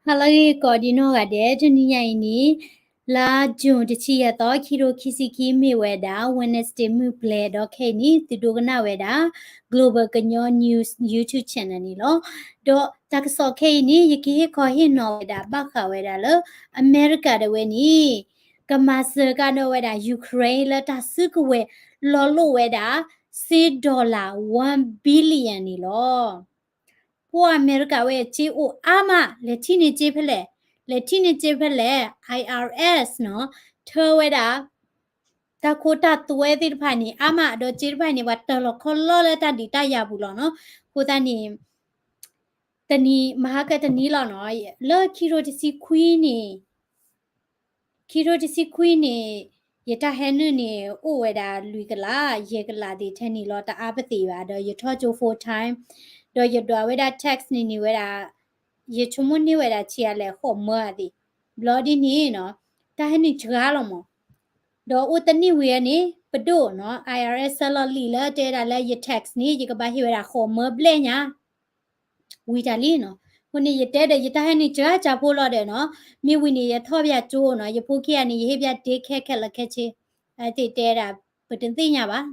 ဟါလၢအဂ့ၤကိးဒံနီၢ်ဂၤဒဲး, တနံၤညါအံၤန့ၣ် လါ June တဆံယဲၢ်သီ ခံကထိခံဆံခံ မ့ၢ်ဝဲဒၣ် Wednesday မုၢ်ပျဲၤ ဒီးခဲအံၤန့ၣ် သုဒိကနၣ်ဝဲဒၣ် Global ကညီ News YouTube channel န့ၣ်လီၤ. ဒီးတၢ်ကစီၣ်ခဲအံၤန့ၣ် ယကဟ့ၣ်ခီဟ့ၣ်နီၤဝဲဒၣ် ဘၣ်ဃးဝဲဒၣ်လၢ အမဲရကၤဒၣ်ဝဲန့ၣ် ကမၤစၢၤကဒီးဝဲဒၣ် Ukraine လၢတၢ်စုကဝဲၤလီၤလိာ်ဝဲဒၣ် စ့ dollar one billion န့ၣ်လီၤ. ပှၤအမဲရကၤဝဲစ့အိၣ်အါမး, လဲၤထံၣ်န့ၢ်စ့ဖဲလဲၣ်, လဲၤထံၣ်န့ၢ်စ့ဖဲလဲၣ်, IRS နီၤ, ထၢဝဲဒၣ် တၢ်ခိတၢ်သွဲသ့ၣ်တဖၣ်န့ၣ် အါမး, ဒီးစ့တဖၣ်န့ၣ် ပှၤတၢၢ်လီၤခီလီၢ်လၢတၢ်ဒုးတၢ်ယၤပူၤလီၤနီၤ. အဃိသတးန့ၣ် တနံၤ မဟါကတနံၤလီၤနီၤ, လၢခံကထိတဆံခွံန့ၣ် ခံကထိတဆံခွံန့ၣ် ယတၢ်ဟဲနုာ်န့ၣ် အိၣ်ဝဲဒၣ်လွံၢ်ကလး ယဲၢ်ကလးသ့ၣ်ထဲန့ၣ်လီၤ, တအါပသ့ၣ်ဘၣ်, ဒီးယထီၣ်ကၠိ full time, ဒီးယဒွးဝဲဒၣ် tax န့ၣ်န့ၢ်ဝဲဒၣ်, ယဆိကမိၣ်န့ၢ်ဝဲဒၣ်ဆံးအါလဲၣ် ဃိးမၢအသ့ၣ်, ဘျီဒ်န့ၣ်နီၤ, တၢ်ဟဲနုာ်စှၤလီၤမး, ဒီးအိၣ်တနံၣ်ဝံၤအန့ၣ် ပဒိၣ်နီၤ IRS ဆဲးလီၤလံာ်လၢတဲဒၣ်လၢယ tax န့ၣ် ယကဘၣ်ဟ့ၣ်ဝဲဒၣ်ဃိးမၢဘျဲၣ်ညါ ဝံၤတၢ်လံနီၤ. အဃိန့ၣ် ယတဲဒီး ယတၢ်ဟဲနုာ်စှၤစှၤဖိလီၤဒီးနီၤ, မ့ၢ်ဝံၤန့ၣ် ယထီၣ်ပၠးကၠိနီၤ, ယဖိခံဂၤန့ၣ် ယဟ့ၣ်ပၠးဒ့ခဲခဲလၢာ် ခဲဆ့, အသ့ၣ်တဲဒၣ် ပတသ့ၣ်ညါဘၣ်,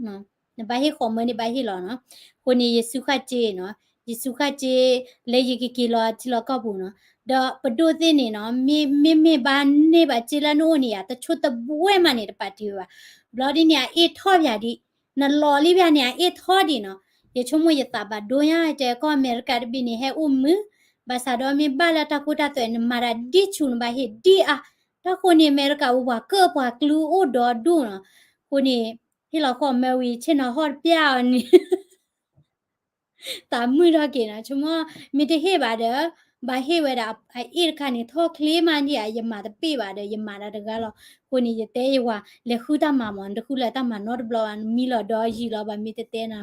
နဘၣ်ဟ့ၣ်ဃိးမၢန့ၣ် ဘၣ်ဟ့ၣ်လီၤနီၤ. အဃိန့ၣ် ယစူးဃာ်စ့နီၤ, ယစူးဃာ်စ့ လၢယကက့ၤလီၤထံလီၤကီၢ်ပူၤနီၤ, ဒီးပဒိၣ်သ့ၣ်န့ၣ်နီၤ, မ့မ့ၢ်ဘၣ်န့ၢ်ဘၣ်စ့လၢနအိၣ်န့ၣ်ယါ တဆိတဘှဲမးန့ၣ် တပာ်တ့ၢ်ဝဲဘၣ်. ဘျီဒ်န့ၣ် အအ့ၣ်ထီၣ်ပၠးဒံး, နလီၤလံပၠးန့ၣ် အအ့ၣ်ထီၣ်ဒံးနီၤ. ယဆိကမိၣ်ယသးဘၣ်ဒိညါ, တဲကီၢ်အမဲရကၤတဘ့ၣ်န့ၣ် ဟဲအိၣ်မုာ်, ဘၣ်ဆၣ်ဒီးမ့ၢ်ဘၣ်လၢတၢ်ခိတၢ်သွဲ နမၤတၢ်ဒ်ဆူၣ် နဘၣ်ဟ့ၣ်ဒ်အါ, တၢ်ဃိန့ၣ် အမဲရကၤပှၤကၢၢ်ပှၤကျူအိၣ်ဒီဒူၣ်နီၤ. အဃိန့ၣ် ဟ့ၣ်လီၤဃိးမၢဝံၤ ဆ့ၣ်နီၤဟီၣ်တပၠးအီၤန့ၣ် သးမုာ်ထီၣ်က့ၤနီၤ, ဆိကမိၣ် မ့ၢ်တဟ့ၣ်ဘၣ်ဒီး ဘၣ်ဟ့ၣ်ဝဲဒၣ်အအ့ၣ်တခါန့ၣ် ထီၣ်ချ့မးဒံးဧါ, ယမၤတပ့ၢ်ဘၣ်ဒီး ယမၤတၢ်တဂၤလီၤ. အဃိန့ၣ် ယတဲယဝၤ လဲၤဃုတၢ်မၤမး, နတဃုလၢတၢ်မၤနီတဘျီဘၣ်, နမံလီၤဒီးယံာ်လီၤဘၣ် မ့ၢ်တတဲနၤ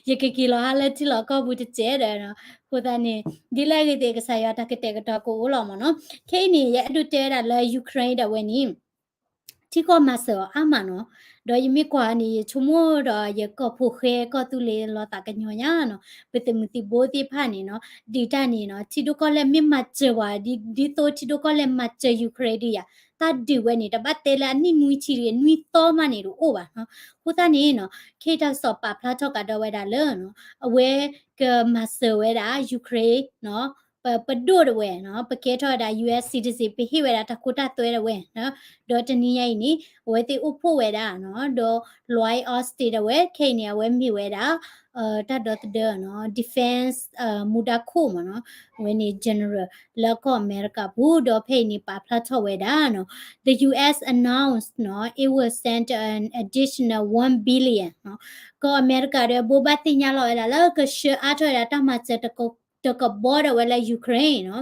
ယကက့ၤလီၤဟါလၢထံလီၤကီၢ်ပူၤတစဲးဒီး, အဃိသတးန့ၣ် ဒ်လဲၣ်ဂ့ၤသ့ၣ် ကစၢ်ယွၤတၢ်ကတဲာ်ကတီၤကအိၣ်လီၤမးနီၤ. ခဲအံၤန့ၣ် ယအဲၣ်ဒိးတဲဝဲဒၣ်လၢ Ukraine ဒၣ်ဝဲန့ၣ် ထံကီၢ်မၤစၢၤအီၤအါမးနီၤ. ဒီးယမ့ၢ်ကွၢ်န့ၣ် ယဆိကမိၣ်ဒီး ယကီၢ်ဖိဃဲကီၢ်သူလ့ၤလီၤသးကညီၤညါနီၤ, ပသုးမုၢ်သံၣ်ဘိသ့ၣ်တဖၣ်န့ၣ်နီၤ, ဒုးတၢ်န့ၣ်နီၤ, ထံဒိၣ်ကီၢ်လဲၢ်မ့ၢ်မၤစၢၤပှၤ ဒ်သိးထံဒိၣ်ကီၢ်လဲၢ်မၤစၢၤ Ukraine ဒုးယၤ, တၢ်ဒုးဝဲန့ၣ် တဘၣ်တဲလၢအနံၣ်နွံဆံတဂ့ၤ နွံသီမးန့ၣ်တအိၣ်ဘၣ်နီၤ. အဃိသတးန့ၣ်နီၤ, ခဲအံၤတၢ်ကစီၣ်ပာ်ဖျါထီၣ်ကဒီးဝဲဒၣ်လၢ အဝဲကမၤစၢၤဝဲဒၣ် Ukraine နီၤ, ပဒိၣ်ဒၣ်ဝဲနီၤ, ပကဲထီၣ်ဝဲဒၣ် US citizen ပဟ့ၣ်ဝဲဒၣ်တၢ်ခိတၢ်သွဲဒၣ်ဝဲနီၤ. ဒီးတနံၤညါအံၤန့ၣ် အဝဲသ့ၣ်အိၣ်ဖှိၣ်ဝဲဒၣ်နီၤ, ဒီး Lloyd Austin ဒၣ်ဝဲ ခဲအံၤန့ၣ် အဝဲမ့ၢ်ဝဲဒၣ် တၢ်ဒီသဒၢနီၤ, defense မူဒါခိၣ်မးနီၤ, အဝဲန့ၣ် general လၢကီၢ်အမဲရကၤပူၤ, ဒီးဖဲအံၤန့ၣ် ပာ်ဖျါထီၣ်ဝဲဒၣ်နီၤ, the US announced နီၤ, it will send an additional one billion နီၤ, ကီၢ်အမဲရကၤဒီး ဘိးဘၣ်သ့ၣ်ညါလီၤဝဲဒၣ်လၢ ကဆှၢအါထီၣ်ဝဲဒၣ်တၢ်မၤစၢၤ တကဘီဒၣ်ဝဲလၢ Ukraine နီၤ,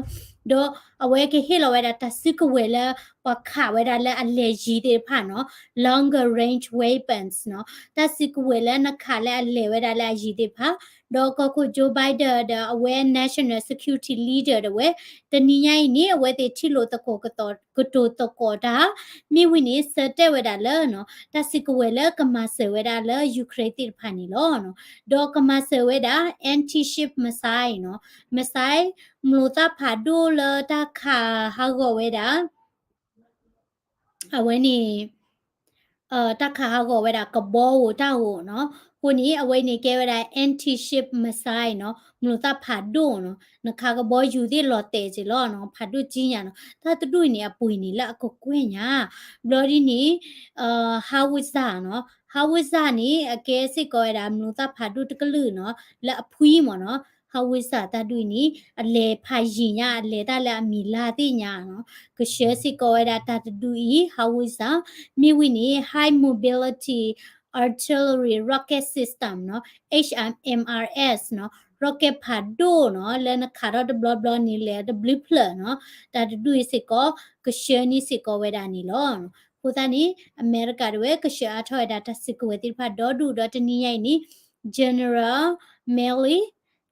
ဒီးအဝဲကဟ့ၣ်လီၤဝဲဒၣ်တၢ်စုကဝဲၤလၢ ပှၤခးဝဲဒၣ်လၢအလဲၤယံၤသ့ၣ်တဖၣ်နီၤ, longer range weapons နီၤ, တၢ်စုကဝဲၤလၢနခးလၢအလဲၤဝဲဒၣ်လၢအယံၤသ့ၣ်တဖၣ်, ဒီးကီၢ်ခိၣ် Joe Biden ဒီးအဝဲ national security leader ဒၣ်ဝဲ တနံၤညါအံၤန့ၣ် အဝဲသ့ၣ်ထံၣ်လိာ်သကိးကတိၤသကိးတၢ်, မ့ၢ်ဝံၤန့ၣ် ဆၢတဲာ်ဝဲဒၣ်လၢ တၢ်စုကဝဲၤလၢကမၤစၢၤဝဲဒၣ်လၢ Ukraine သ့ၣ်တဖၣ်န့ၣ်လီၤ. ဒီးကမၤစၢၤဝဲဒၣ် anti-ship missile နီၤ, missile မျိာ်သၣ်ဖးဒိၣ်လၢတၢ်ခးဟးဂီၤဝဲဒၣ် အဝဲန့ၣ် တၢ်ခးဟးဂီၤဝဲဒၣ်ကဘီဧိၤတၢ်ဧိၤနီၤ, အဃိန့ၣ် အဝဲန့ၣ်ကဲဝဲဒၣ် anti-ship missile နီၤ, မျိာ်သၣ်ဖးဒိၣ်နီၤ, နခးကဘီယူၤသ့ၣ်လီၤတဲာ်က့ၤလီၤနီၤ, ဖးဒိၣ်ကံညါနီၤ, တၢ်တဒူၣ်အံၤန့ၣ် အပှ့ၤန့ၣ်လၢအကကွဲၢ်ညါ, ဘျီဒ်န့ၣ် howitzer နီၤ, howitzer န့ၣ် အကဲစ့ၢ်ကီးဝဲဒၣ် မျိာ်သၣ်ဖးဒိၣ်တကလုာ်နီၤ, လၢအဖှံမ့ၢ်နီၤ, howitzer တၢ်ဒူၣ်အံၤန့ၣ် အလဲၤဖးယံၤညါ, အလဲၤတၢ်လၢအမံၤလါသ့ၣ်ညါနီၤ, ကဆှၢစ့ၢ်ကီးဝဲဒၣ်တၢ်တဒူၣ်အံၤ howitzer, မ့ၢ်ဝံၤန့ၣ် high mobility artillery rocket system နီၤ, HIMARS နီၤ, rocket ဖးဒိၣ်နီၤ, လၢနခးထီၣ်တဘျီဘျီန့ၣ် လဲၤတဘျုးဖျၢၣ်နီၤ, တၢ်တဒူၣ်အံၤစ့ၢ်ကီး ကဆှၢန့ၢ်စ့ၢ်ကီးဝဲဒၣ်န့ၣ်လီၤ. အဃိသတးန့ၣ် အမဲရကၤဒၣ်ဝဲ ကဆှၢအါထီၣ်ဝဲဒၣ်တၢ်စုကဝဲၤသ့ၣ်တဖၣ်ဒီဒူၣ်ဒီး တနံၤညါအံၤန့ၣ် General Milley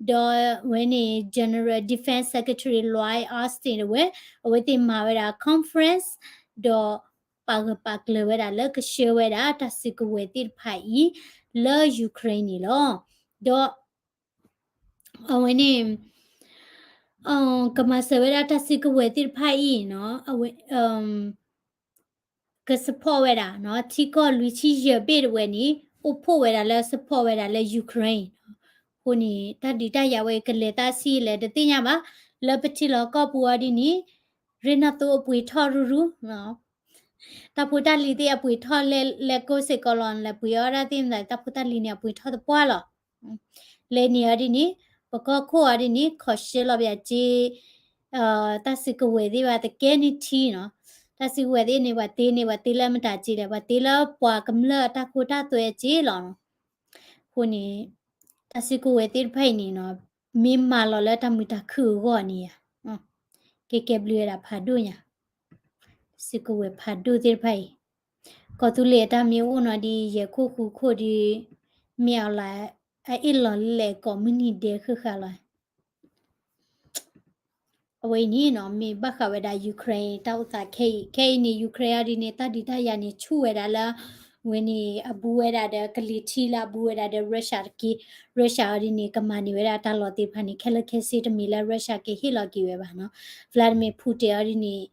ဒီးဝဲန့ၣ် General Defense Secretary Lloyd Austin ဒၣ်ဝဲ အဝဲသ့ၣ်မၤဝဲဒၣ် conference ဒီးပာ်ဂၢၢ်ပာ်ကျၢၤဝဲဒၣ်လၢကဆှၢဝဲဒၣ်တၢ်စုကဝဲၤသ့ၣ်တဖၣ်အံၤ လၢ Ukraine န့ၣ်လီၤ. ဒီး အဝဲန့ၣ် ကမၤစၢၤဝဲဒၣ်တၢ်စုကဝဲၤသ့ၣ်တဖၣ်အံၤနီၤ, အဝဲ က support ဝဲဒၣ်နီၤ, ထံကီၢ်လွံၢ်ဆံယဲၢ်ဘ့ၣ်တဝဲန့ၣ် အိၣ်ဖှိၣ်ဝဲဒၣ်လၢ support ဝဲဒၣ်လၢ Ukraine အဃိန့ၣ် တၢ်ဒုးတၢ်ယၤဝဲကလဲၤသးဆံးလဲၣ်တသ့ၣ်ညါဘၣ်, လၢပထံလီၤကီၢ်ပူၤအီၤဒ်န့ၣ် ရ့နၢ်သိအပှ့ၤထီၣ်ရူၢ်ရူၢ် တၢ်ဖိတၢ်လံၤသ့ၣ်အပှ့ၤထီၣ်လဲၤကိးစ့ၢ်ကီးလီၤ, လဲၤပှ့ၤအီၣ်ဒၣ်သ့ၣ်မတၤ တၢ်ဖိတၢ်လံၤန့ၣ် အပှ့ၤထီၣ်သပှၢ်လီၤ. လဲၤန့ၣ်အီၤဒ်န့ၣ် ပကီၢ်ခိၣ်အီၤဒ်န့ၣ် ခီၣ်ရှဲလီၤပယၤစ့ တၢ်စုကဝဲၤသ့ၣ်ဘၣ်တကဲန့ၣ်ထံနီၤ, တၢ်စုကဝဲၤသ့ၣ်န့ၣ် ပှၤတ့န့ၣ် ပှၤတ့လၢမတၤစ့လဲၣ်, ပှၤတ့လၢပှၤကမျၢၢ်အတၢ်ခိတၢ်သွဲအစ့လီၤ. အဃိန့ၣ် တၢ်စုကဝဲၤသ့ၣ်တဖၣ်အံၤန့ၣ်နီၤ မ့ၢ်မၤလီၤလၢတၢ်မုာ်တၢ်ခုၣ်အဂီၢ်န့ၣ်ဧါ, ကဲကဲဘျုးဝဲဒၣ်ဖးဒိၣ်ညါ, စုကဝဲၤဖးဒိၣ်သ့ၣ်တဖၣ်အံၤ, ကီၢ်သူလ့ၤအတၢ်မ့ၢ်အိၣ်နီၤဒ်ယဲၢ်ခိၣ်ဃုခိၣ်ဒီး မ့ၢ်အီၤလၢ အအ့ၣ်လီၤလဲၣ်ကိးမုၢ်နံၤဒဲးဃၣ်ဃၣ်လီၤ. အဝဲအံၤန့ၣ်နီၤ မ့ၢ်ဘၣ်ဃးဝဲဒၣ် Ukraine တၢ်အိၣ်သးခဲအံၤ, ခဲအံၤန့ၣ် Ukraine အီၤဒ်န့ၣ် တၢ်ဒုးတၢ်ယၤန့ၣ် ဆူၣ်ဝဲဒၣ်လၢ ဝဲန့ၣ် အဘူးဝဲဒၣ်ဒီးကလံၤထံလၢအဘူးဝဲဒၣ်ဒီး Russia တက့ၢ်, Russia အီၤဒ်န့ၣ် ကမၤန့ၢ်ဝဲဒၣ်တၢ်လီၢ်သ့ၣ်တဖၣ်န့ၣ် ခဲလၢာ်ခဲဆ့တမ့ၢ်လၢ Russia ကဟ့ၣ်လီၤက့ၤဝဲဘၣ်နီၤ, Vladimir Putin အီၤဒ်န့ၣ်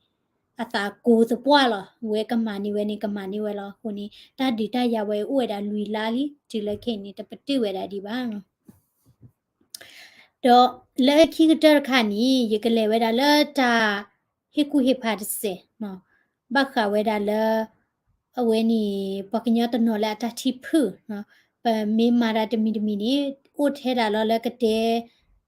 အသးကိၤသပှၢ်လီၤ, ဝဲကမၤန့ၢ်ဝဲန့ၣ် ကမၤန့ၢ်ဝဲလီၤ. အဃိန့ၣ် တၢ်ဒုးတၢ်ယၤဝဲအိၣ်ဝဲဒၣ်လွံၢ်လါလံ, တုၤလၢခဲအံၤန့ၣ် တပတုာ်ဝဲဒၣ်ဒံးဘၣ်နီၤ. ဒီးလၢခံကတၢၢ်တခါန့ၣ် ယကလဲၤဝဲဒၣ်လၢတၢ်ဟ့ၣ်ကူၣ်ဟ့ၣ်ဖးတစဲး, ဘၣ်ဃးဝဲဒၣ်လၢ အဝဲန့ၣ် ပှၤကညီတနီၤလၢအတၢ်ထံၣ်ဖုၣ်, ပမ့ၢ်မၤတၢ်တမံၤတမံၤန့ၣ် အိၣ်ထဲဒၣ်လီၤလၢကတဲ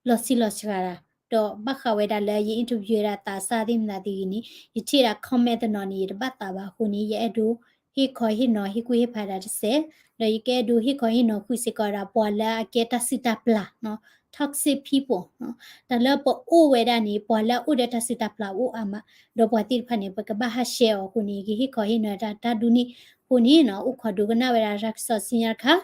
လီၤဆံးလီၤစှၤတၢ်, ဒီးဘၣ်ဃးဝဲဒၣ်လၢယ interview ဝဲဒၣ်သးစၢ်သ့ၣ်မနုၤသ့ၣ်ဂ့ၤန့ၣ် ယထံၣ်ဒၣ် comment တနီၤန့ၣ် ယတဘၣ်သးဘၣ်အဃိန့ၣ် ယအဲၣ်ဒိးဟ့ၣ်ခီဟ့ၣ်နီၤဟ့ၣ်ကူၣ်ဟ့ၣ်ဖးဒၣ်တစဲး, ဒီးယကအဲၣ်ဒိးဟ့ၣ်ခီဟ့ၣ်နီၤဃုာ်စ့ၢ်ကီးဒၣ်ပှၤလၢအကဲတၢ်စုၣ်တၢ်ပျၢ်, toxic people, တၢ်လၢပအိၣ်ဝဲဒၣ်န့ၣ် ပှၤလၢအအိၣ်ဒီးတၢ်စုၣ်တၢ်ပျၢ်အိၣ်အါမး, ဒီးပှၤသ့ၣ်တဖၣ်န့ၣ် ပကဘၣ်ဟး share အီၤအဃိန့ၣ် ယကဟ့ၣ်ခီဟ့ၣ်နီၤတၢ်တၢ်ဒ်န့ၣ်အဃိန့ၣ် အိၣ်ခိးဒိကနၣ်ဝဲဒၣ်တၢ်ကစီၣ်ဆူညါတခါ,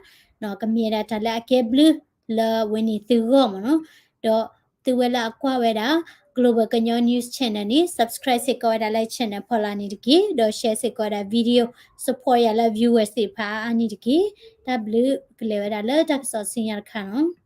ကမ့ၢ်ဝဲဒၣ်တၢ်လၢအကဲဘျုးလၢဝဲန့ၣ်သုဂီၢ်မ့ၢ်နီၤ, ဒီးသုဝဲလၢအကွၢ်ဝဲဒၣ် Global ကညီ News Channel န့ၣ် subscribe စ့ၢ်ကီးဝဲဒၣ်လၢ channel ဖီလာ်န့ၣ်တက့ၢ်, ဒီး share စ့ၢ်ကီးဝဲဒၣ် video, support ယၤလၢ viewers သ့ၣ်တဖၣ်အါအါန့ၣ်တက့ၢ်. တၢ်ဘျုး, ကလဲၤဝဲဒၣ်လၢတၢ်ကစီၣ်ဆူညါတခါနီၤ.